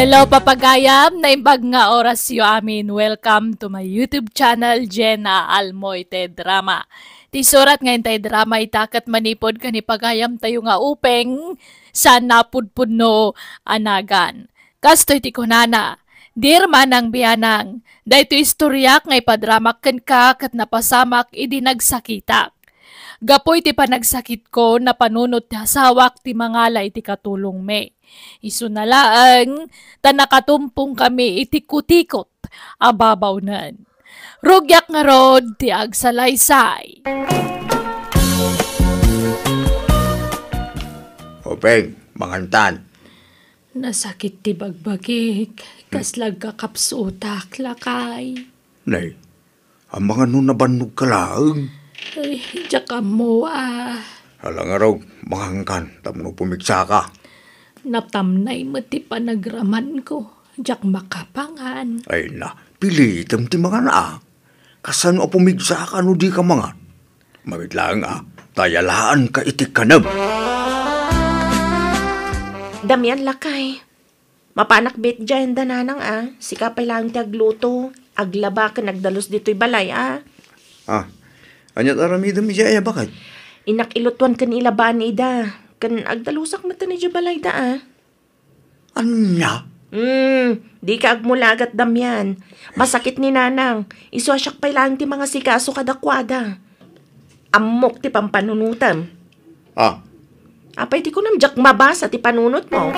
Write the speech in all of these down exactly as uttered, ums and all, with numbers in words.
Hello, papagayam! Naimbag nga orasyo amin. Welcome to my YouTube channel, Jenna Almoite Drama. Ti surat nga intay drama ita ket manipud ken ni pagayamtayo nga Upeng, saan napudpudno a nagan. Kastoy ti kunana, "Dear Manang Bianang, daytoy istoriak nga ipadramak kenka ket napasamak idi nagsakitak. Gapu iti panagsakitko, napanunot ti asawak ti mangala iti katulongmi. Isuna laeng ta nakatumpongkami iti kutikot a babawnen. Rugiak ngarud ti agsalaysay." Upeng, mangantan. Nasakit ti bagbagik, kasla agkakapsutak, lakay. Nay, amangan no nabannogka laeng? Ay, diak ammo, ah. Ala ngarud, mangankan, tapno pumigsaka. Natamnay met ti panagramanko, diak makapangan. Ay na, pilitem ti mangan, ah. Kasano a pumigsaka no dika mangan? Mabiit laeng, ah, ta yalaanka iti kanem. Damian, lakay. Mapanak bet diay anda nanang, ah. Sika pay laeng ti agluto, aglaba ken agdalus ditoy balay, ah. Ah, ania ti aramidem idiay a baket? Innak ilutuan ken ilabaan ida, ken agdalusak met idiay balayda, ah. Ania? Hmm, dika agmulagat, Damian. Masakit ni nanang. Isu a siak pay laeng ti mangasikaso kadakuada. Ammok ti pampanunotem. Ah. Apay ti kunam, diak mabasa ti panunotmo?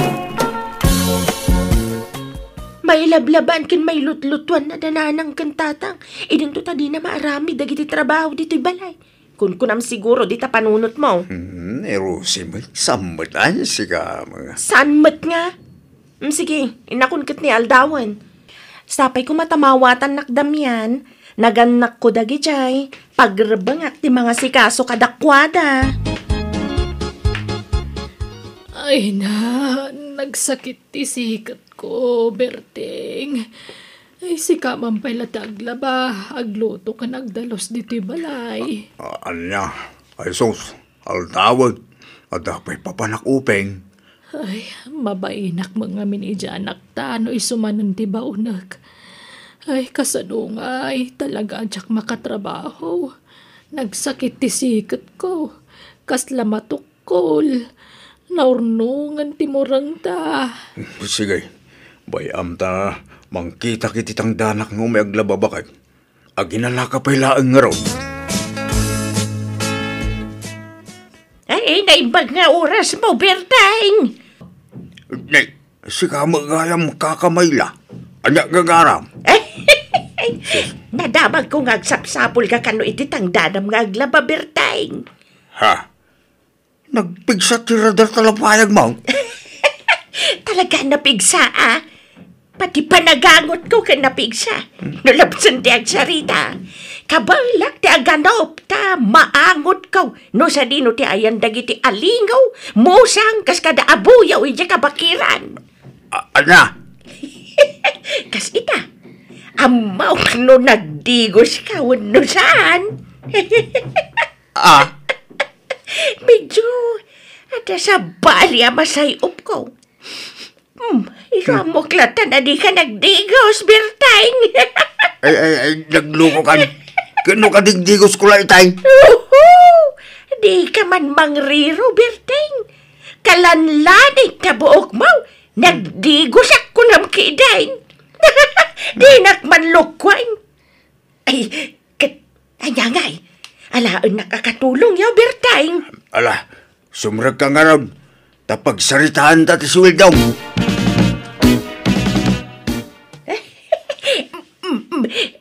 Mailablabaan ken mailutlutuan a da nanang ken tatang. Idinto ta dina maaramid dagiti trabaho ditoy balay. Kunkunam siguro dita panunotmo. Hmm, ni Rosie met, saan met a sika, mga. Saan met nga? Hmm, sige, innakon ket ni aldawen. Sapay koma ta mawatannak, Damian, nagannakko dagidiay, pagrebengak ti mangasikaso kadakuada. Ay na, nagsakit ti siketko, Berting. Ay, sika man pay la ti aglaba, agluto ken agdalus ditoy balay. A-, ania? Ay sus, aldawen, adda pay papanak Upeng. Ay, mabainak met ngamin idiay anakta no isu manen ti baonek. Ay, kasano ngay, talaga a diak makatrabaho. Nagsakit ti siketko. Kasla matuk-, Kol, naurnongen ti murengta. Sige, bay-am ta mangkitak iti tangdanak nga umay aglaba baket. Aginanaka pay laeng ngarud. Ay, ay, naimbag nga orasmo, Berteng. Nay, sika met gayam kakamayla. Ania gagaram? Nadamagko nga agsapsapulka kano iti tangdanam nga aglaba, Berteng. Ha? Nagpigsa ti radar ta lapayagmo. Talaga a napigsa, a. Pati panagangotko ket napigsa. No lapsen ti agsarita, kabaelak ti aganop ta maangotko no sadino ti ayan dagiti alingaw, musang, kas kada abuyaw idiay kabakiran. A-, ania? Kas ita, ammok no nagdigoska wenno saan. Ah. Medyo adda sabali a masay-opko. Hmm, ikaw, hmm, ammok latta a dika nagdigos, Berteng. Ay, ay, ay, naglukokan. Ken no kadigdigosko la itay. Uhu! Dika man mangriro, Berteng. Kalanlaning ta buokmo, nagdigosak kunam ketdin. Dinak man lukoen. Ay, ket, ania ngay? Alaennak a katulongyo, Berteng. Ala, sumrekka ngarud, ta pagsaritaanta ti sueldom.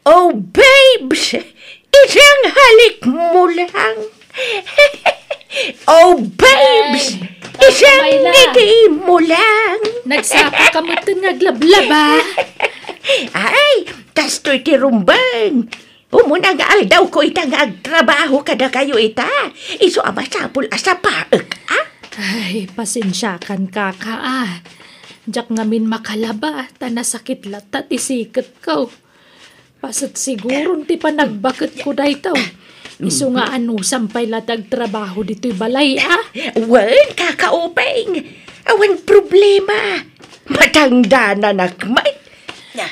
Oh, babes, idiay halikmo lang. Oh, babes! Ay, isang Mayla. Ngiti mo lang. Nagsaka ka metten nga aglablaba. Ay, kastoy ti rumbeng. Umuna nga aldawko ita nga agtrabaho kadakayo ita. Isu a masapul a sapaek, a? Ay, pasensiakan, kaka, a. Diak ngamin makalaba, ta nasakit latta ti siketko. Paset siguron ti panagbaketko daytoy. Isu nga anusam pay la ti agtrabaho ditoy balay, a? Wen, Kaka Upeng. Awan problema. Matangdananak met.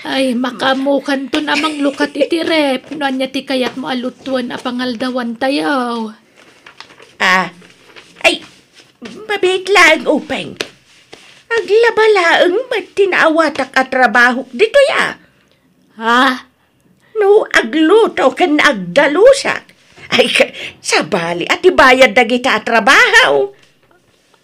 Ay, makaammokanton a manglukat iti ref no ania ti kayatmo a lutuen a pangaldawantayo. Ah, ay, mabiit laeng, Upeng. Aglaba laeng met ti naawatak a trabahok ditoy, a. Ha? No agluto ken agdalusak, ay, ka-, sabali a ti bayad dagita a trabaho.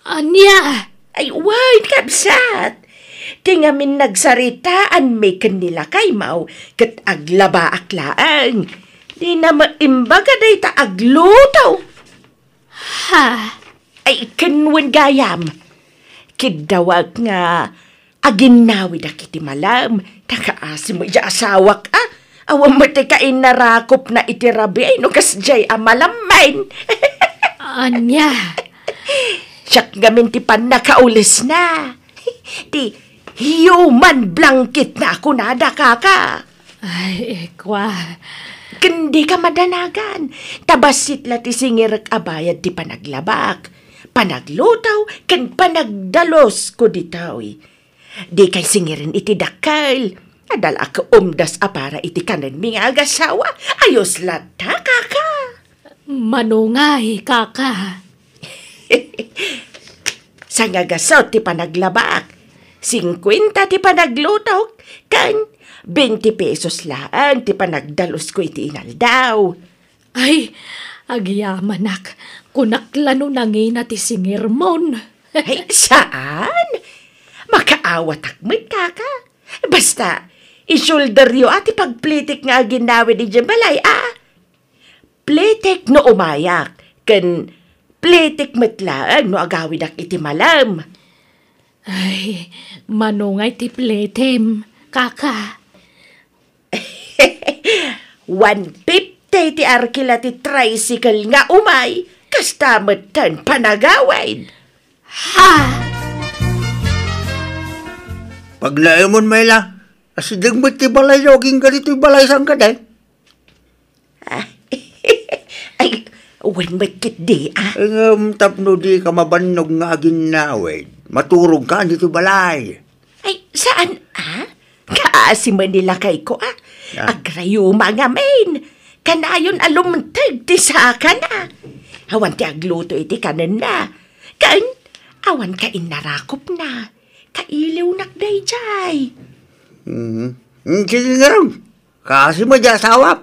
Ania? Ay, wen, kabsat. Ti ngamin nagsaritaanmi ken ni lakaymo, ket aglabaak laeng. Dina met imbaga dayta agluto. Ha? Ay, ken wen gayam. Kiddawak nga aginnawidak iti malem. Nakaasi met diay asawak, a. Awan met ti kainarakopna iti rabii no kasdiay a malemmen. Ania? Siak ngamin ti pannakaulesna. Ti human blanket na kunada, kaka. Ay, kua. Ken dika madanagan. Ta bassit la ti singirek a bayad ti panaglabak, panagluto, ken panagdalusko ditoy. Dikay singiren iti dakkel. Adda la a kaumdas a para iti kanenmi nga agasawa. Ayos latta, kaka. Manungay, kaka. Sangagasut ti panaglabak. Singkuenta ti panaglutok, ken benti pesos laeng ti panagdalusko iti inaldaw. Ay, agyamanak, kunak la no nangina ti singirmon. Ay, saan? Makaawatak met, kaka. Basta, isulderyo a ti pagplitek nga aginawid idiay balay, a. Plitek no umayak, ken plitek met laeng no agawidak iti malem. Ay, manungay ti plitem, kaka? One fifty ti arkila ti tricycle nga umay, kasta metten panagawid. Ha? Pagnaemon, Mayla, asideg met ti balayyo, agingga ditoy balay saan kadi? Ay, wen met ketdi, a. Ngem tapno dika mabannog nga aginnawid, maturogka ditoy balay. Ay, saan, a? Kaasi met ni lakayko, a. A. Agrayuma ngamin. Kanayon a lumteg ti sakana. Awan ti agluto iti kanenna. Ken, awan kainarakopna. Kailiwnak daydiay. Mhm. Mm, sige ngarud. Kaasi met diay asawak.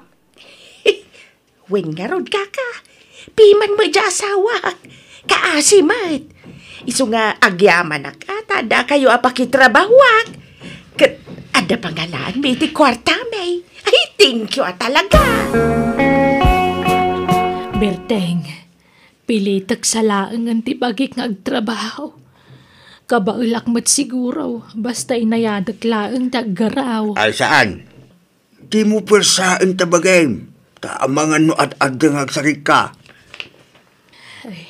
Wen ngarud, kaka. Piman met diay asawak. Kaasi met. Isu nga agyamanak a ta addakayo a pakitrabahoak. Ket adda pangalaanmi iti kuartami. Ay, thank you a talaga. Berteng, pilitek sa laengen ti bagik nga agtrabaho. Kabaelak met siguro, basta inayadek laeng ti aggaraw. Ay, saan? Dimo puersaen ta bagim, ta amangan no ad-adda nga agsarikka. Ay,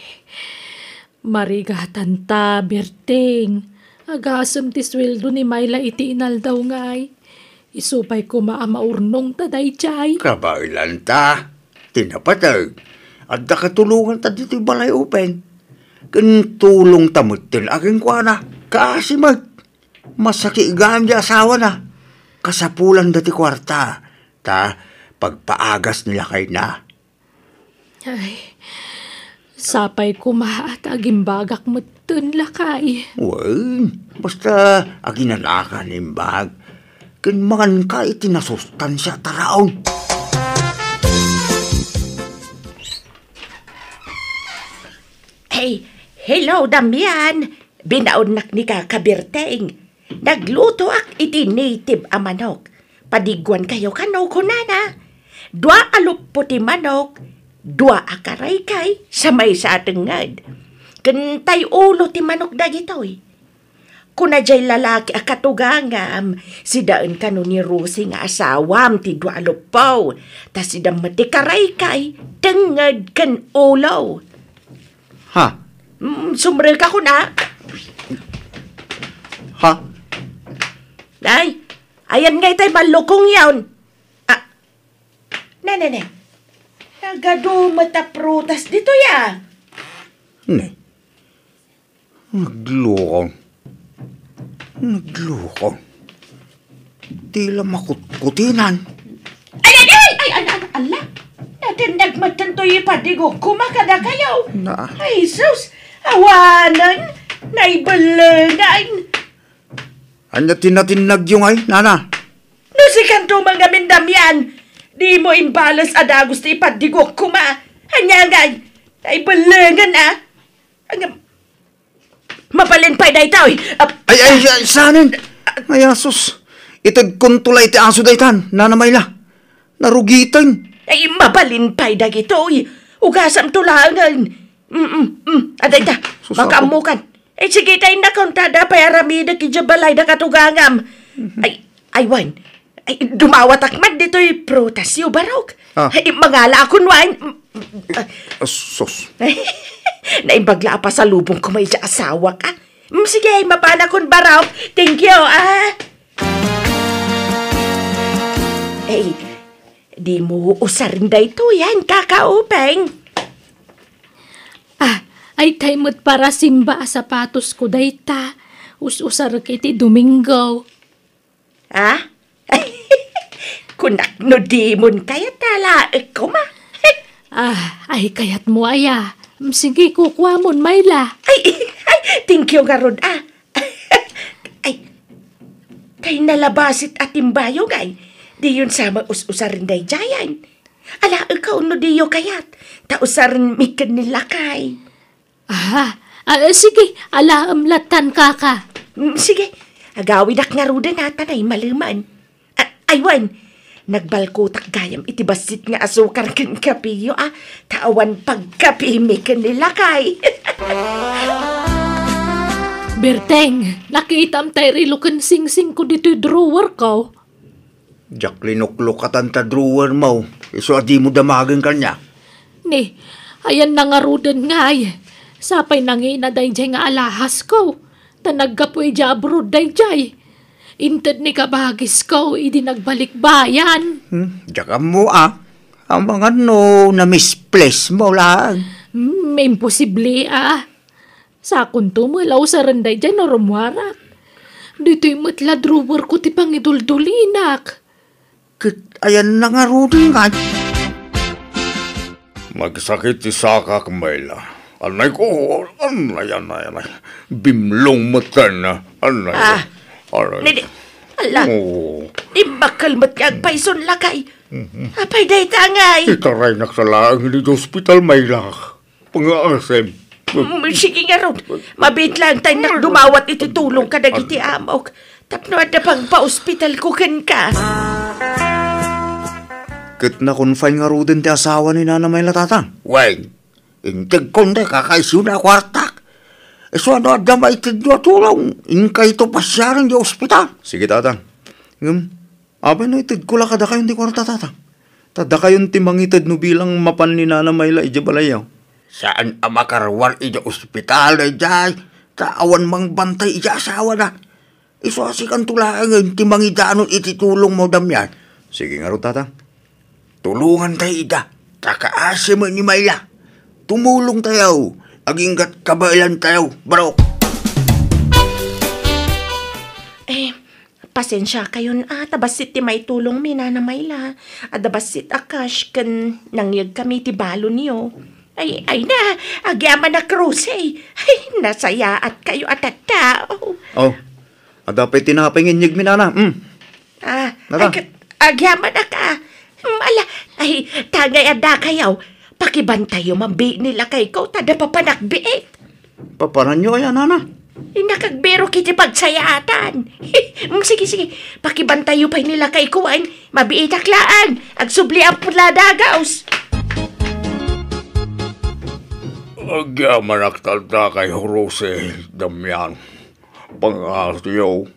marigatanta, Berteng. Agasem ti sueldo ni Mayla iti inaldaw ngay. Isu pay koma a maurnongta daydiay. Kabaelanta, ti napateg. Adda katulonganta ditoy balay, Upeng. Ken tulongta metten a kenkuana. Kaasi met. Masakit gayam ti asawana. Kasapulanda ti kuarta, ta pagpaagas ni lakayna. Ay, sapay koma ta agimbagak metten, lakay. Wen, basta aginanaka nga imbag. Ken manganka iti nasustansia a taraon. Hey, hello, Damian. Binaonnak ni Kaka Berteng. Naglutoak iti native a manok. Padiguankayo kano, kunana. Dua a luppo ti manok, dua a karaykay, sa maysa a tengnged. Ken tay ulo ti manok dagitoy. Kuna jay lalaki a katugangam, sidaen kano ni Rosie nga asawam ti dua a luppo, ta sida met ti karaykay, tengnged, ken ulo. Ha? Mm, sumrek ako na. Ha? Ay, ayan nga itay malukong yon. Ah, ne, ne, ne. Nagadu met a prutas ditoy, a. Ne. Naglukong. Nagloko. Tila makutkutinan. Ay, ay, ay! Ay, ay, ay, ala! Natindagmat toy ipadigok koma kadakayo. Na. Ay, sus! Awanen! Naibelengan! Ania ti natinnagyo ngay, nana? No sikanto man ngamin, Damian, dimo imbales a dagus ti ipadigok koma. Ania ngay? Naibelengan, a? Ang, mabalin pay daytoy. Ap- Ay, ay, ay, sanen? Ay, asus. Itedkonto la iti aso daytan, Nana Mayla. Narugiten. Ay, mabalin pay dagitoy. Ugasamto laengen. Mm, mm, mm. Adayta, sus, makaammokan. Ay, sige, ta innakon, ta adda pay aramidek idiay balayda katugangam. Mhm. Ay, ay, wen. Ay, dumawatak man ditoy prutasyo, Barok. Ah. Ay, mangala akon wen. Ah, sus. Naimbag la a pasalubong ko may idiay asawak, a. Mm, sige, mapanakon, Barok. Thank you, a. Ay, dimo usaren daytoy, a, Kaka Upeng. Ah, ay, tay met para simba a sapatosko dayta. Us-usarek iti Domingo. A? Kunak no dimon kayat a laek koma. Ah, ay, kayatmo aya. Mm, sige, kukuamon, Mayla. Ay, ay, thank you ngarud, a. Ay, tay nalabasit a timbayo ngay. Diyon sa maus-usaren daydiayen. Alaek no diyo kayat, ta usaren mi ken ni lakay. Ah, ah, sige, alaem latan, Kaka. Mm, sige, agawidak ngaruden a ta naimaleman. A-, ay wen, nagbalkotak gayam iti bassit nga asukar ken kapeyo, a, ta awan pagkapemi ken ni lakay. Berteng, nakitam tay relo ken singsingko ditoy drawerko. Diak linuklokatan ta drawermo, isu a dimo damagen kaniak. Ni, ayanna ngaruden ngay. Sapay nangina daydiay nga alahasko, ta naggapu idiay abroad daydiay. Inted ni kabagisko idi nagbalikbayan. Hmm, diak ammo, a. Amangan no na-misplacemo laeng. Hmm, imposible, a. Sakonto met la usaren daydiay no rummuarak. Ditoy met la drawerko ti pangiduldulinak. Ket ayanna ngaruden ngay. Nagsakit ti sakak, Mayla. Anay ko, anay, anay, anay. Bimlong met ken, anay. Ah. Anay. Nini, ala. Oo. Imbakkel met nga agpayson, lakay. Mhm. Apay dayta ngay? Itaraynak sa laeng iti ospital, Mayla. Pangaasim. Mm, sige ngarud. Mabiit laeng ta innak dumawat iti tulong kadagiti amok. Tapno adda pagpaospitalko kenka. Ket na-confine ngaruden ti asawa ni Nana Mayla, Tatang. Wen, integkon ti kakaisuna a kuartak. Isu a no adda maitedyo a tulong, inkayto pasiaren idiay ospital. Sige, Tatang. Ngem, apay no itedko la kadakayon ti kuarta, Tatang? Ta dakayon ti mangited no bilang mapan ni Nana Mayla idiay balayyo. Saan a makaruar idiay ospital daydiay, ta awan mangbantay idiay asawana. Isu a sikanto laengen ti mangidanon iti tulongmo, Damian. Sige ngarud, Tatang. Tulongantayo ida, ta kaasi met ni Mayla. Tumulongtayo, agingga't kabaelantayo, Barok. Eh, pasensiakayon a, ta bassit ti maitulongmi, Nana Mayla. Adda bassit a cash ken nangyegkami ti balonyo. Ay, ay na, agyamanak, Rose. Ay, nasayaatkayo a tattao. Oh, adda pay tinapay nga inyegmi, Nana. Mm. Ah, Nana. Ay, ket, agyamanak a. Hmm, ala, ay, ta ngay addakayo. Pakibantayo man biit ni lakayko, ta adda papanak biit. Papananyo aya, Nana? Innak agbirok iti pagsayaatan. Hmm, sige, sige. Pakibantayo pay ni lakayko, wen. Mabiitak laeng. Agsubli a pula dagaus. Agyamanak tattakayo, Rose, Damian. Pangasiyo,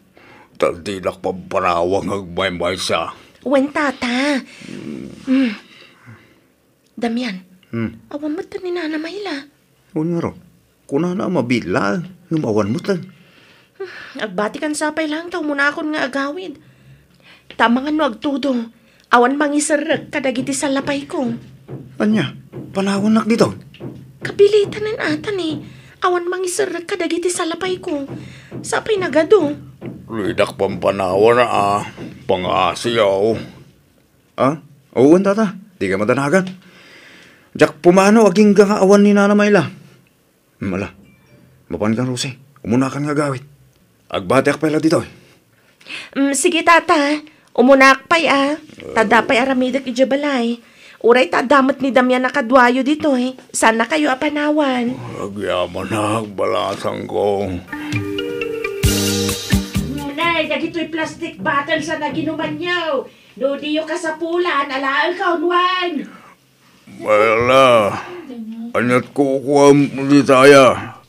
ta dinak pagparawang agmaymaysa. Wen, Tata. Hmm. Damian, hmm, awan met ni Nana Mayla. Wen ngarud, kunana a mabiit laeng, ngem awan met. Hmm, agbatikan sa pay laeng ta umunakon nga agawid. Ta amangan no agtudong, awan mangiserrek kadagiti salapayko. Ania, panawannak ditoy? Kapilitanen ata ni, awan mangiserrek kadagiti salapayko. Sapay nagadu. Ridak pampanawan a pangasiaw. Ah? Wen, tata. Dika madanagan. Diak pumano agingga nga awan ni Nana Mayla. Hmm, ala. Mapanka, Rosie. Umunakan nga agawid. Agbatiak pay la ditoy. Mm, sige, tata. Umunaak pay, a. Ta adda pay aramidek idiay balay. Uray ta adda met ni Damian a kaduayo ditoy. Saannakayo a panawan. Agyamanak, balasangko. Nay, dagitoy plastic bottles a naginumanyo. No diyo kasapulan, alaenkayon. Mayla, ania't kukuam dita aya?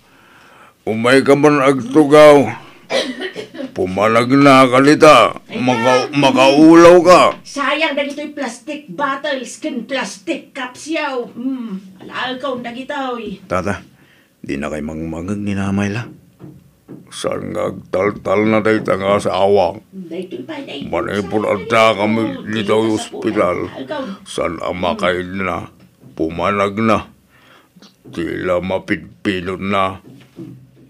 Umayka man agtugaw. Pumanagnaka dita. Maka-, makaulawka. Sayang dagitoy plastic bottles ken plastic cups yaw. Hmm, alaenkayon dagitoy. Tata, dinakay mangmangeg ni Nana Mayla. Saan nga agtaltalna dayta nga asawak? Manipud addakami ditoy ospital, saan a makaidna, pumanagna. Tila mapidpidotna.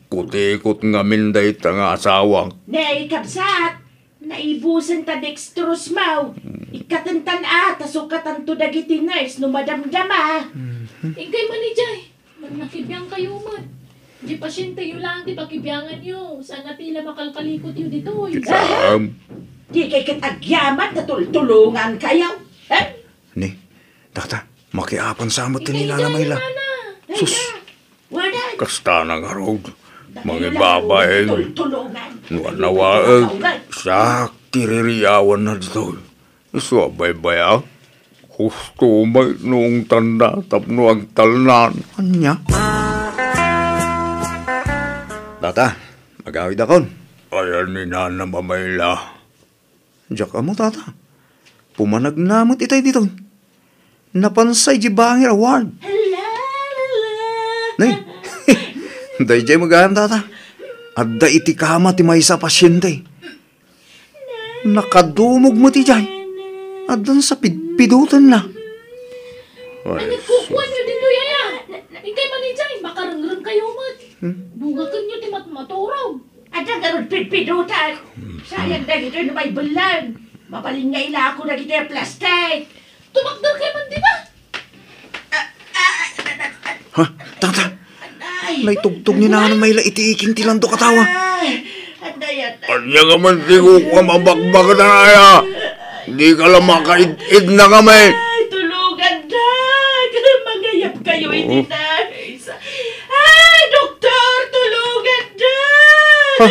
Kutikot ngamin dayta nga asawak. Nay, kabsat, naibusen ta dextrose maw. Ikkatentan a, ta sukatanto dagiti nurse no madamdama. Inkay man idiay. Nakibiangkayo met. Diay pasienteyo laeng ti pakibianganyo. Saan a tila makalkalikotyo ditoy. Saan? Dikay ket agyaman ta tultulongankayo. Eh? Ni, tata, makiapan sa met ni Nana Mayla. Sus, kasta na ngarud. Mangibabain. Tultulongan. No anawaen, sa kiririyawan na ditoy. Isu a baybay-ak, husto met no ungtanna tapno agtalnan. Ania? Tata, agawidakon. Ayan ni Nana Mayla. Diak ammo, tata. Pumanagna met itay ditoy. Napansay di bangir a ward. Nay, daydiay met gayam, tata. Adda iti kama ti maysa a pasiente. Nakadumog met idiay. Addan sa pidpidotenna. Ay, nagkukuanyo ditoy aya? Inkay man idiay, makarengrengkayo met. Hmm? Bungakenyo ti matmaturog. Adda ngarud pidpidotan. Sayang dagitoy no maibellan. Mabalin nga ilako dagitoy a plastic. Tumakderkay man dita. Ha? Tata! Ay. Naitugtog ni Nana Mayla iti iking ti landok a tawa. Ay, anday, anday. Ania ngamin ti kukuam a bakbaktan aya? Dika la makaid-idna ngamin. Ay, tulongandak. Mangayabkayo iti nurse. Ay, doktor, tulongandak. Ha?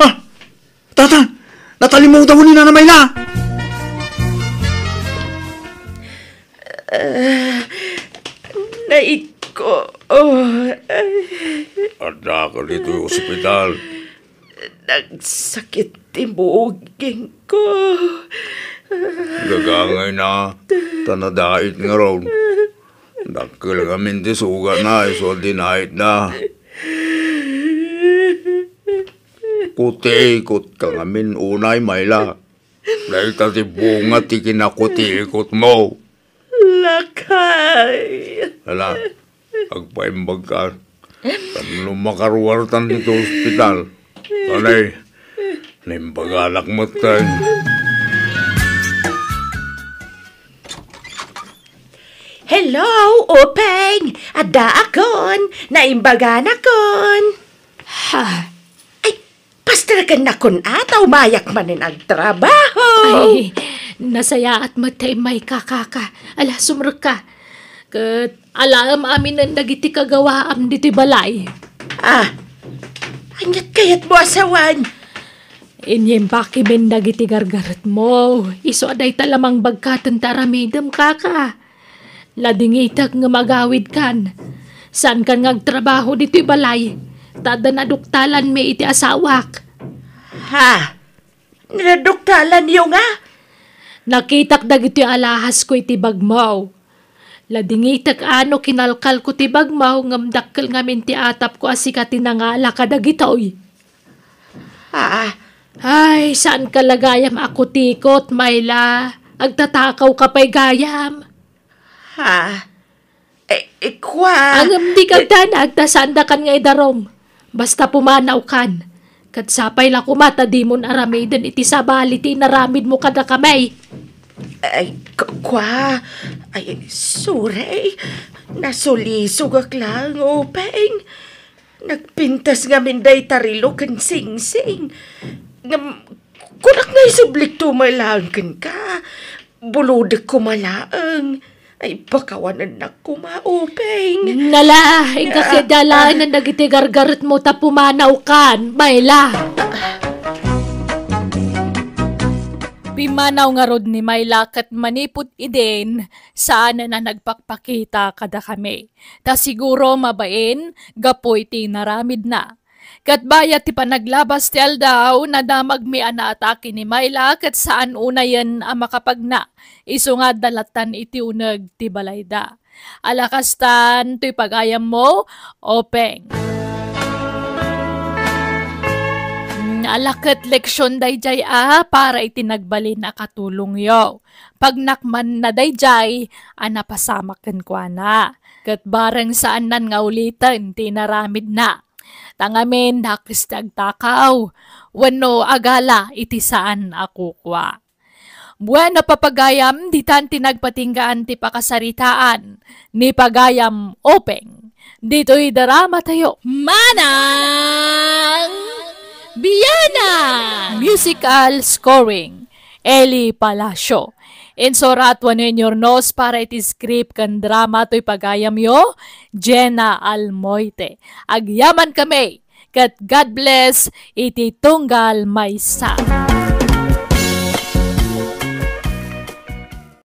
Ha? Tata, natalimudaw ni Nana Mayla! Ah, naigko. Oh, ay. Addaka ditoy ospital. Nagsakit ti mugingko. Gagangayna, ta nadait ngarud. Dakkel ngamin ti sugatna, isu a dinait na. Kutikot ka ngamin unay, Mayla. Dayta ti bunga ti kinakutikot mo. Lakay. Ala, agpaimbag ka. Tapno makaruartan ditoy ospital. Anay, naimbaganak metten. Hello, Upeng! Addaakon! Naimbaganakon! Ha? Ay, pasterkennakon a ta umayak manen agtrabaho! Ay, nasayaat met ta immayka, kaka. Ala, sumrekka. Ket alaem aminen dagiti kagawaam ditoy balay. Ah, aniat kayatmo a sawen? Inyimbakimin dagiti gargaretmo. Isu a dayta la mangbagkaten ta aramidem, kaka. Nadingitek ngem agawidkan. Saankan nga agtrabaho ditoy balay, ta adda naduktalanmi iti asawak. Ha? Naduktalanyo nga? Nakitak dagitoy alahasko iti bagmo. Nadingitek a no kinalkalko ti bagmo, ngem dakkel ngamin ti atapko a sika ti nangala kadagitoy. Ah. Ay, saanka la gayam a kutikot, Mayla. Agtatakawka pay gayam. Ha? Eh, eh, kua? Ngem dika agdanag ta saandakan nga idarum. Basta pumanawkan, ket sapay la koma ta dimon aramiden iti sabali ti inaramidmo kadakami. Ay, k-, kwa. Ay, sorry. Nasulisogak laeng, Openg. Nagpintas ngamin dayta relo ken singsing. Ngem, kunak nga isublikto met laeng kenka. Bulodek koma laeng. Ay, pakawanennak koma, Openg. Nala, inka ketdi alaen dagiti gargaretmo ta pumanawkan, Myla. Pimmanaw ngarud ni Myla ket manipud idin, saan a nagpakpakita kadakami. Ta siguro mabain gapu iti inaramidna. Ket bayat ti panaglabas ti aldaw, nadamagmi a naatake ni Myla ket saan unayen a makapagna. Isu nga adda lattan iti uneg ti balayda. Ala kastan toy pagayammo, Openg. Ala ket leksion daydiay a para iti nagbalin a katulongyo. Pagnak man na daydiay a napasamak kenkuana. Ket bareng saannan nga uliten ti inaramidna. Ta ngamin, dakes ti agtakaw, wenno agala iti saan a kukua. Bueno, papagayam, ditan ti nagpatinggaan ti pakasaritaan ni pagayam Openg. Ditoy drama tayo. Manang Biana! Musical scoring, Eli Palacio. Insurat wenno inyurnos para iti script ken drama toy pagayamyo, Jenna Almoite. Agyaman kami, ket God bless iti tunggal maysa.